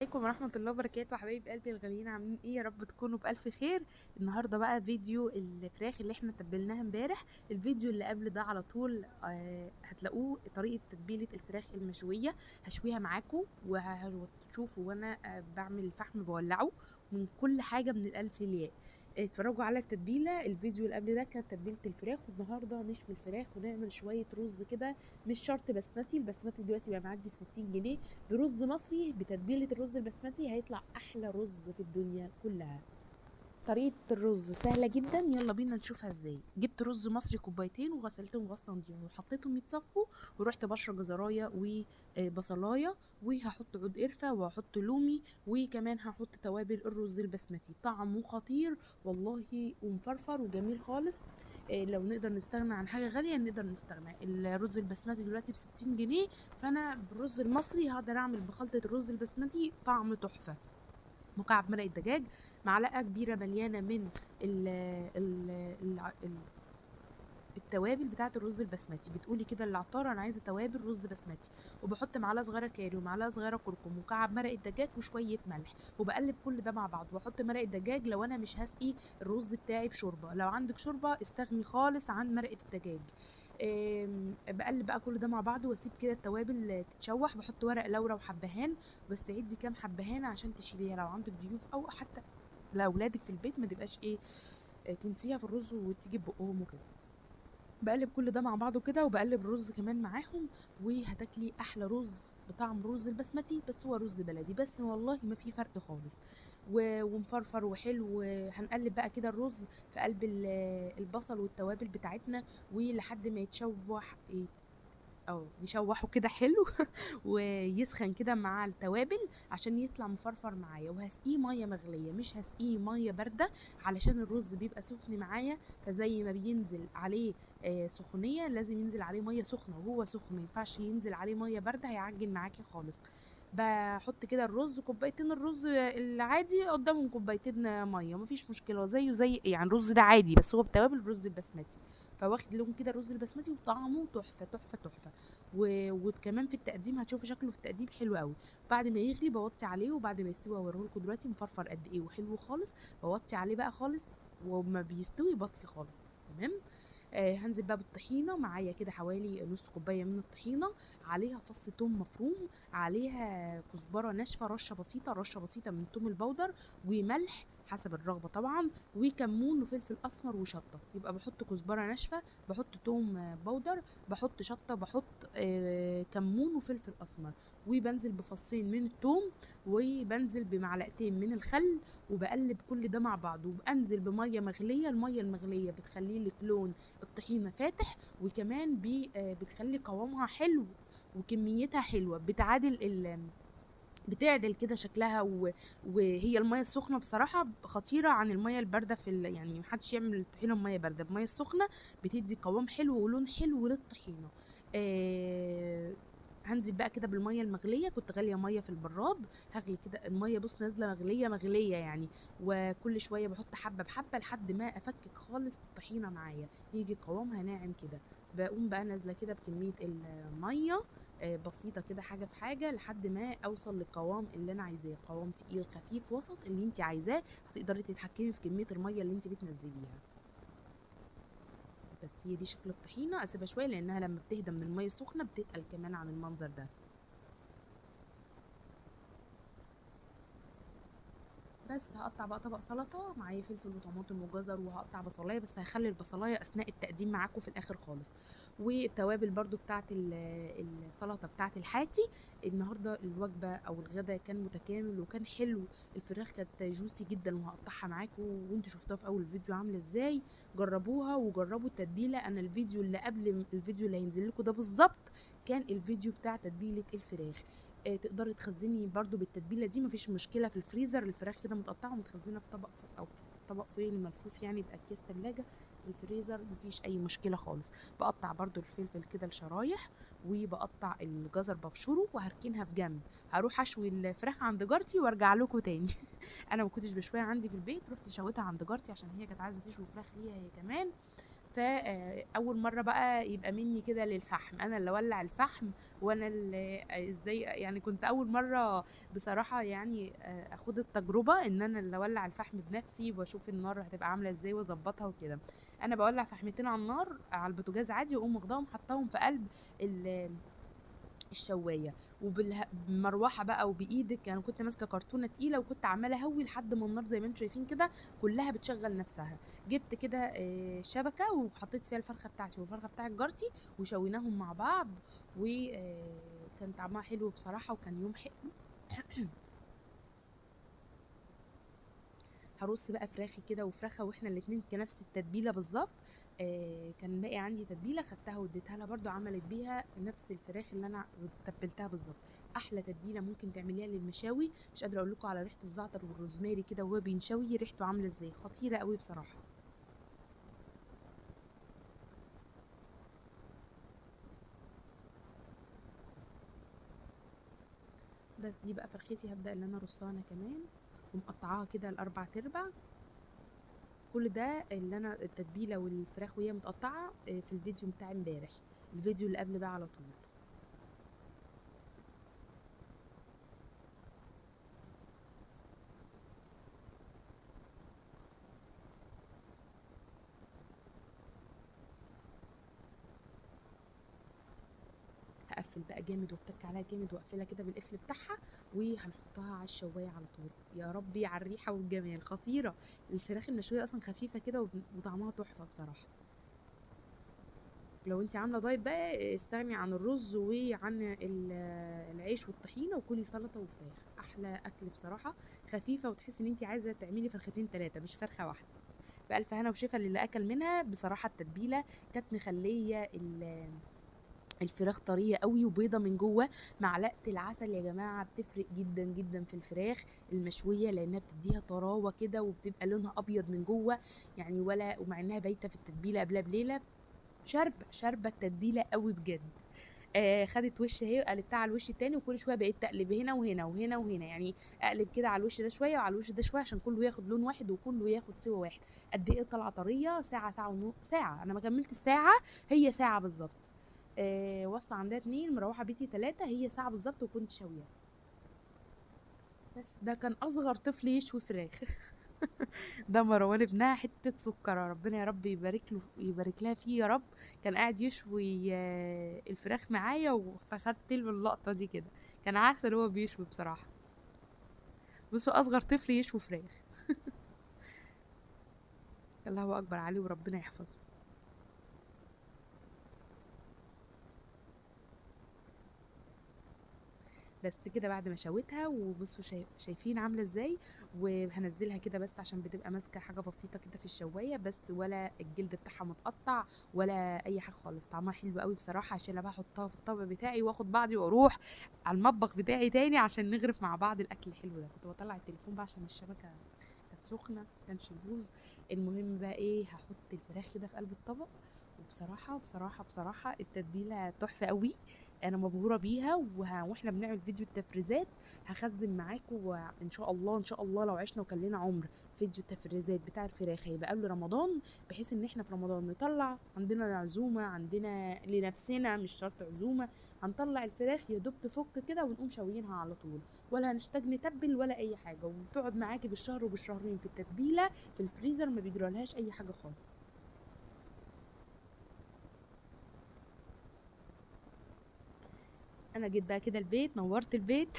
عليكم ورحمة الله وبركاته حبايب قلبي الغاليين، عاملين ايه؟ يا رب تكونوا بألف خير. النهارده بقى فيديو الفراخ اللي احنا تبلناها امبارح. الفيديو اللي قبل ده على طول هتلاقوه طريقة تتبيلة الفراخ المشوية، هشويها معاكم وهتشوفوا وانا بعمل فحم بولعه من كل حاجة من الألف للياء. اتفرجوا على التتبيله. الفيديو اللي قبل ده كانت تتبيله الفراخ، والنهارده نشوي الفراخ ونعمل شوية رز كده، مش شرط بسمتي. البسمتي دلوقتي بقى معدي 60 جنيه، برز مصري بتتبيله الرز البسمتي هيطلع احلى رز في الدنيا كلها. طريقه الرز سهلة جدا، يلا بينا نشوفها ازاي. جبت رز مصري كوبايتين وغسلتهم غسله نظيفة وحطيتهم يتصفوا، ورحت بشره جزرايه وبصلايه، وهحط عود قرفه وهحط لومي، وكمان هحط توابل الرز البسمتي. طعمه خطير والله ومفرفر وجميل خالص. لو نقدر نستغنى عن حاجة غالية نقدر نستغنى. الرز البسمتي دلوقتي ب60 جنيه، فانا بالرز المصري هقدر اعمل بخلطه الرز البسمتي طعم تحفة. مكعب مرق الدجاج، معلقه كبيرة مليانة من ال ال ال التوابل بتاعه الرز البسمتي. بتقولي كده للعطاره انا عايزه توابل رز بسمتي، وبحط معلقه صغيرة كاري ومعلقة صغيرة كركم ومكعب مرق الدجاج وشوية ملح، وبقلب كل ده مع بعض. واحط مرق الدجاج لو انا مش هسقي الرز بتاعي بشوربه، لو عندك شوربة استغني خالص عن مرقه الدجاج. بقلب بقى كل ده مع بعض واسيب كده التوابل تتشوح. بحط ورق لورا وحبهان، بس عدي كام حبهان عشان تشيليها لو عندك ضيوف او حتى لاولادك في البيت، ما تبقاش ايه تنسيها في الرز وتيجي ببقهم وكده. بقلب كل ده مع بعضه كده، وبقلب الرز كمان معاهم، وهتاكلي احلى رز بطعم رز البسمتي، بس هو رز بلدي بس والله ما في فرق خالص، ومفرفر وحلو. هنقلب بقى كده الرز في قلب البصل والتوابل بتاعتنا، ولحد ما يتشوح او نشوحه كده حلو ويسخن كده مع التوابل عشان يطلع مفرفر معايا. وهسقيه مية مغليه، مش هسقيه مية باردة علشان الرز بيبقى سخن معايا، فزي ما بينزل عليه سخونيه لازم ينزل عليه مية سخنة وهو سخن، ما ينفعش ينزل عليه مية باردة، هيعجن معاكي خالص. بحط كده الرز كوبايتين الرز العادي قدامهم كوبايتين مية، مفيش مشكلة، زيه زي يعني الرز ده عادي بس هو بتوابل الرز البسمتي، فواخد لون كده الرز البسمتي وطعمه تحفة تحفة تحفة. وكمان في التقديم هتشوفوا شكله في التقديم حلو قوي. بعد ما يغلي بوطي عليه، وبعد ما يستوي هوريهولكوا دلوقتي مفرفر قد ايه وحلو خالص. بوطي عليه بقى خالص، وما بيستوي بطفي خالص. تمام. هنزل بقى بالطحينه، معايا كده حوالي نص كوباية من الطحينه، عليها فص توم مفروم، عليها كزبره ناشفة، رشه بسيطة رشه بسيطة من توم البودر، وملح حسب الرغبة طبعا، وكمون وفلفل اسمر وشطه. يبقى بحط كزبره ناشفة، بحط توم بودر، بحط شطه، بحط كمون وفلفل اسمر، وبنزل بفصين من التوم، وبنزل بمعلقتين من الخل، وبقلب كل ده مع بعض. وبنزل بميه مغليه، المية المغليه بتخلي لك لون الطحينه فاتح، وكمان بتخلي قوامها حلو وكميتها حلوة، بتعادل بتعدل كده شكلها. وهي المية السخنة بصراحة خطيرة عن المية البارده في يعني محدش يعمل الطحينه بميه باردة، المية السخنة بتدي قوام حلو ولون حلو للطحينه. هنزل بقى كده بالمية المغليه، كنت غالية مية في البراد، هغلي كده المية، بص نازله مغليه مغليه يعني، وكل شوية بحط حبه بحبه لحد ما افكك خالص الطحينه معايا، يجي قوامها ناعم كده. بقوم بقى نازله كده بكمية المية بسيطة كده، حاجة في حاجة، لحد ما اوصل للقوام اللي انا عايزاه، قوام تقيل خفيف وسط اللي انت عايزاه. هتقدري تتحكمي في كمية المية اللي انت بتنزليها. بس هي دي شكل الطحينه، اسيبها شوية لانها لما بتهدى من المية السخنة بتتقل كمان عن المنظر ده. بس هقطع بقى طبق سلطة، معايا فلفل وطماطم وجزر، وهقطع بصلايه، بس هخلي البصلايه اثناء التقديم معاكم في الاخر خالص. والتوابل برضو بتاعه السلطة بتاعه الحاتي. النهارده الوجبة او الغدا كان متكامل وكان حلو، الفراخ كانت جوسي جدا، وهقطعها معاكم وانتوا شفتوها في اول فيديو عامله ازاي. جربوها وجربوا التتبيله. انا الفيديو اللي قبل الفيديو اللي هينزل لكم ده بالظبط كان الفيديو بتاع تتبيله الفراخ. تقدري تخزني برضو بالتتبيله دي، مفيش مشكلة، في الفريزر الفراخ كده متقطعه ومتخزنه في طبق او في طبق foil ملفوف يعني باكياس تلاجة في الفريزر، مفيش اي مشكلة خالص. بقطع برضو الفلفل كده لشرايح، وبقطع الجزر ببشره وهركنها في جنب. هروح اشوي الفراخ عند جارتي وارجع لكم تاني. انا ما كنتش بشويها عندي في البيت، رحت شويتها عند جارتي عشان هي كانت عايزه تشوي فراخ ليها هي كمان، فاول مرة بقى يبقى مني كده للفحم، انا اللي اولع الفحم وانا اللي ازاي، يعني كنت اول مرة بصراحة يعني اخد التجربة ان انا اللي اولع الفحم بنفسي واشوف النار هتبقى عامله ازاي واظبطها وكده. انا بولع فحمتين على النار على البوتاجاز عادي، واقوم واخداهم حطاهم في قلب الشوايه وبالمروحه بقى وبايدك. يعني كنت ماسكه كرتونة تقيلة وكنت عماله اهوي لحد ما النار زي ما انتم شايفين كده كلها بتشغل نفسها. جبت كده شبكة وحطيت فيها الفرخه بتاعتي والفرخه بتاعت جارتي وشويناهم مع بعض، وكان طعمها حلو بصراحة وكان يوم حلو. هرص بقى فراخي كده وفراخه، واحنا الاتنين كنفس التتبيله بالظبط. كان باقي عندي تتبيله خدتها واديتها لها برده، عملت بيها نفس الفراخ اللي انا تبلتها بالظبط. احلى تتبيله ممكن تعمليها للمشاوي، مش قادرة اقول لكم على ريحه الزعتر والروزماري كده وهو بينشوي ريحته عامله ازاي، خطيرة قوي بصراحة. بس دي بقى فرختي هبدا ان انا ارصها انا كمان، ومقطعاها كده الاربع تربع. كل ده اللي انا التتبيله والفراخ وهي متقطعه في الفيديو بتاع امبارح، الفيديو اللي قبل ده على طول. هقفل بقى جامد واتك عليها جامد واقفلها كده بالقفل بتاعها، وهنحطها على الشوايه على طول. يا ربي على الريحة والجمال، خطيرة الفراخ المشويه اصلا، خفيفة كده وطعمها تحفة بصراحة. لو انت عامله دايت بقى استغني عن الرز وعن العيش والطحينه وكلي سلطة وفراخ، احلى اكل بصراحة، خفيفة وتحسي ان انت عايزه تعملي فرختين ثلاثة مش فرخة واحدة. بألف هنا وشفا للي اكل منها بصراحة. التتبيله كانت مخليه الفراخ طرية قوي وبيضه من جوه. معلقه العسل يا جماعة بتفرق جدا جدا في الفراخ المشويه، لانها بتديها طراوه كده وبتبقى لونها ابيض من جوه يعني، ولا ومع انها بايته في التتبيله قبلها بليلة، شاربه التتبيله قوي بجد. خدت وش اهي، قلبتها على الوش التاني، وكل شوية بقيت تقلب هنا وهنا وهنا وهنا، يعني اقلب كده على الوش ده شوية وعلى الوش ده شوية عشان كله ياخد لون واحد وكله ياخد سوا واحد. قد ايه طالعه طرية، ساعة، ساعة ونص، ساعة، انا ما كملت الساعة، هي ساعة بالظبط. واصله عندها 2، مروحة بيتي 3، هي ساعة بالظبط وكنت شاويه. بس ده كان اصغر طفل يشوي فراخ. ده مروان ابنها حتة سكر، ربنا يا رب يبارك له يبارك لها فيه يا رب. كان قاعد يشوي الفراخ معايا، فخدت له اللقطة دي كده، كان عسل هو بيشوي بصراحة. بصوا اصغر طفل يشوي فراخ. الله اكبر عليه وربنا يحفظه. بس كده بعد ما شويتها، وبصوا شايفين عامله ازاي، وهنزلها كده بس عشان بتبقى ماسكه حاجة بسيطة كده في الشوايه بس، ولا الجلد بتاعها متقطع ولا اي حاجة خالص. طعمها حلو قوي بصراحة. عشان بقى احطها في الطبق بتاعي واخد بعضي واروح على المطبخ بتاعي تاني عشان نغرف مع بعض الاكل الحلو ده. كنت بطلع التليفون بقى عشان الشبكة كانت سخنة ما كانش يبوظ. المهم بقى ايه، هحط الفراخ كده في قلب الطبق، وبصراحة بصراحة بصراحة التتبيله تحفة قوي، انا مبهوره بيها. واحنا بنعمل فيديو التفريزات هخزن معاكم، وان شاء الله ان شاء الله لو عشنا وكان لنا عمر فيديو التفريزات بتاع الفراخ هيبقى قبل رمضان، بحيث ان احنا في رمضان نطلع عندنا عزومة، عندنا لنفسنا مش شرط عزومة، هنطلع الفراخ يا دوب تفك كده ونقوم شاويينها على طول، ولا هنحتاج نتبل ولا اي حاجة، وبتقعد معاكي بالشهر وبالشهرين في التتبيله في الفريزر، ما بيجرالهاش اي حاجة خالص. انا جيت بقى كده البيت، نورت البيت.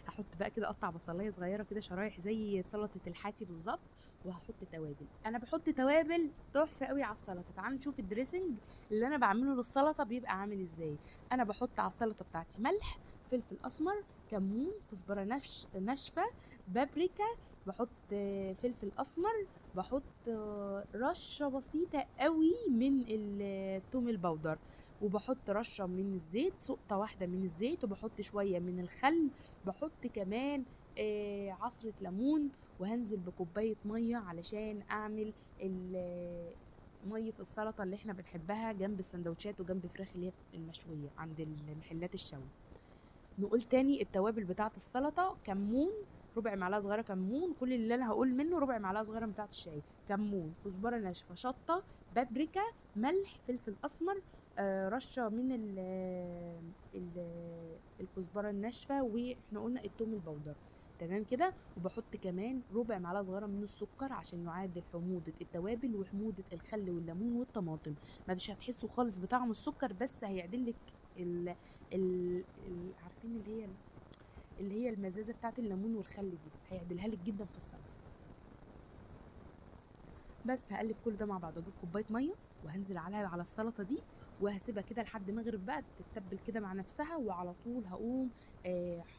هحط بقى كده اقطع بصلايه صغيرة كده شرايح زي سلطة الحاتي بالظبط، وهحط توابل. انا بحط توابل تحفة قوي على السلطة. تعالوا نشوف ال dressing اللي انا بعمله للسلطة بيبقى عامل ازاي. انا بحط على السلطة بتاعتي ملح، فلفل اسمر، كمون، كزبره ناشفة، بابريكا، بحط فلفل اسمر، بحط رشه بسيطة قوي من الثوم ال powder، وبحط رشه من الزيت، سقطه واحدة من الزيت، وبحط شوية من الخل، بحط كمان عصره ليمون، وهنزل بكوبايه مية علشان اعمل مية السلطة اللي احنا بنحبها جنب السندوتشات وجنب فراخ اللي هي المشويه عند المحلات الشوي. نقول تاني التوابل بتاعه السلطة: كمون، ربع معلقه صغيرة كمون، كل اللي انا هقول منه ربع معلقه صغيرة بتاعه الشاي، كمون، كزبره ناشفة، شطه، بابريكا، ملح، فلفل اسمر، رشه من ال ال الكزبره الناشفه، واحنا قلنا التوم البودر. تمام كده. وبحط كمان ربع معلقه صغيرة من السكر عشان يعادل حموضه التوابل وحموضه الخل والليمون والطماطم. ما مش هتحسوا خالص بطعم السكر، بس هيعدل لك ال ال عارفين اللي هي المزازه بتاعت الليمون والخل دي، هيعدلها لك جدا في السلطة. بس هقلب كل ده مع بعض، واجيب كوباية مية وهنزل عليها على السلطة دي، وهسيبها كده لحد مغرب بقى تتبل كده مع نفسها. وعلى طول هقوم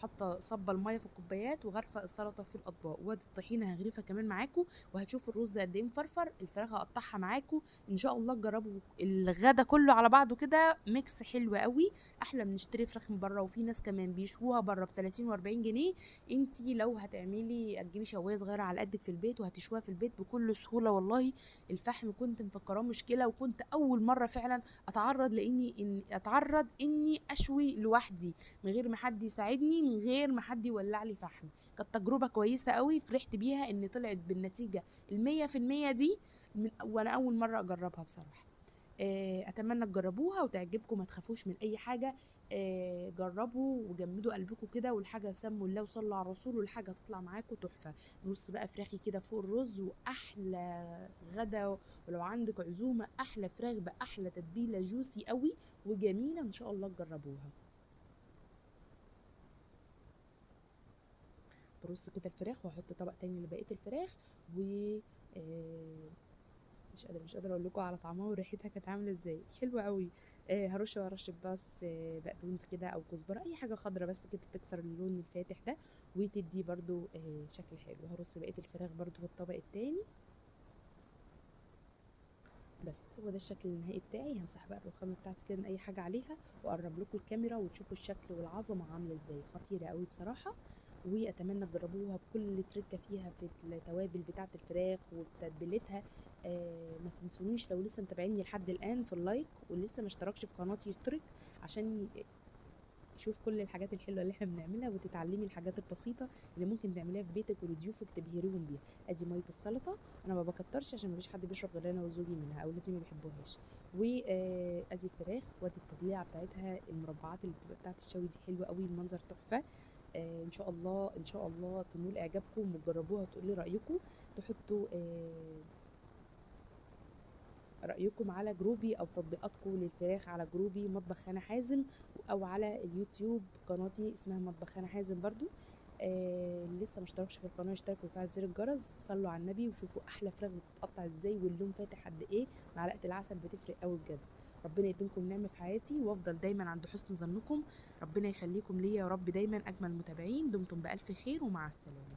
حاطه صبه المية في الكوبايات وغرفه السلطة في الاطباق، وادي الطحينه هغرفها كمان معاكم، وهتشوفوا الرز قد ايه مفرفر. الفراخ هقطعها معاكم ان شاء الله، تجربوا الغدا كله على بعضه كده، mix حلو قوي، احلى من نشتري فراخ من بره. وفي ناس كمان بيشوها بره ب 30 و40 جنيه. انتي لو هتعملي هتجيبي شوايه صغيرة على قدك في البيت وهتشوها في البيت بكل سهولة. والله الفحم كنت مفكراه مشكلة، وكنت اول مرة فعلا اتعرض لاني اتعرض اني اشوي لوحدي من غير ما حد يساعدني، من غير ما حد يولع لي فحم. كانت تجربه كويسة قوي، فرحت بيها ان طلعت بالنتيجة 100% دي، وانا اول مرة اجربها بصراحة. اتمنى تجربوها وتعجبكم، ما تخافوش من اي حاجة. جربوا وجمدوا قلبكم كده، والحاجة سموا الله وصلوا على الرسول، والحاجة هتطلع معاكم تحفة. نص بقى فراخي كده فوق الرز، واحلى غدا. ولو عندك عزومة احلى فراخ باحلى تتبيله جوسي قوي وجميلة، ان شاء الله تجربوها. برص كده الفراخ واحط طبق تاني لبقية الفراخ، و مش قادرة اقول لكم على طعمها وريحتها كانت عامله ازاي، حلوة قوي. هرش ورش بس بقدونس كده او كزبره، اي حاجة خضرة بس كده تكسر اللون الفاتح ده وتدي برضو شكل حلو. هرص بقية الفراخ برضو في الطبق التاني. بس هو ده الشكل النهائي بتاعي. همسح بقى الرخامه بتاعتي كده من اي حاجة عليها، واقرب لكم الكاميرا وتشوفوا الشكل والعظمة عامله ازاي، خطيرة قوي بصراحة. واتمنى تجربوها بكل تركه فيها في التوابل بتاعه الفراخ وتتبيلتها. ما تنسونيش لو لسه متابعيني لحد الان في ال like، ولسه ما اشتركش في قناتي يشترك عشان يشوف كل الحاجات الحلوة اللي احنا بنعملها، وتتعلمي الحاجات البسيطة اللي ممكن تعمليها في بيتك ولضيوفك تبهريهم بيها. ادي مية السلطة، انا ما بكترش عشان مفيش حد بيشرب غير انا وزوجي منها، اولادي ما بيحبوهاش. وادي الفراخ، وادي التضليعه بتاعتها، المربعات اللي بتبقى بتاعت الشوي دي حلوة قوي، المنظر تحفة. ان شاء الله ان شاء الله تنول اعجابكم وتجربوها وتقولوا لي رايكم. تحطوا رايكم على جروبي او تطبيقاتكم للفراخ على جروبي مطبخ هنا حازم، او على اليوتيوب قناتي اسمها مطبخ هنا حازم برضو. لسه ما اشتركش في القناة اشتركوا وفعل زر الجرس. صلوا على النبي وشوفوا احلى فراخ بتتقطع ازاي واللون فاتح قد ايه. معلقه العسل بتفرق قوي بجد. ربنا يديمكم نعمه في حياتي، وافضل دايما عند حسن ظنكم. ربنا يخليكم ليا يا رب دايما اجمل متابعين. دمتم بالف خير ومع السلامة.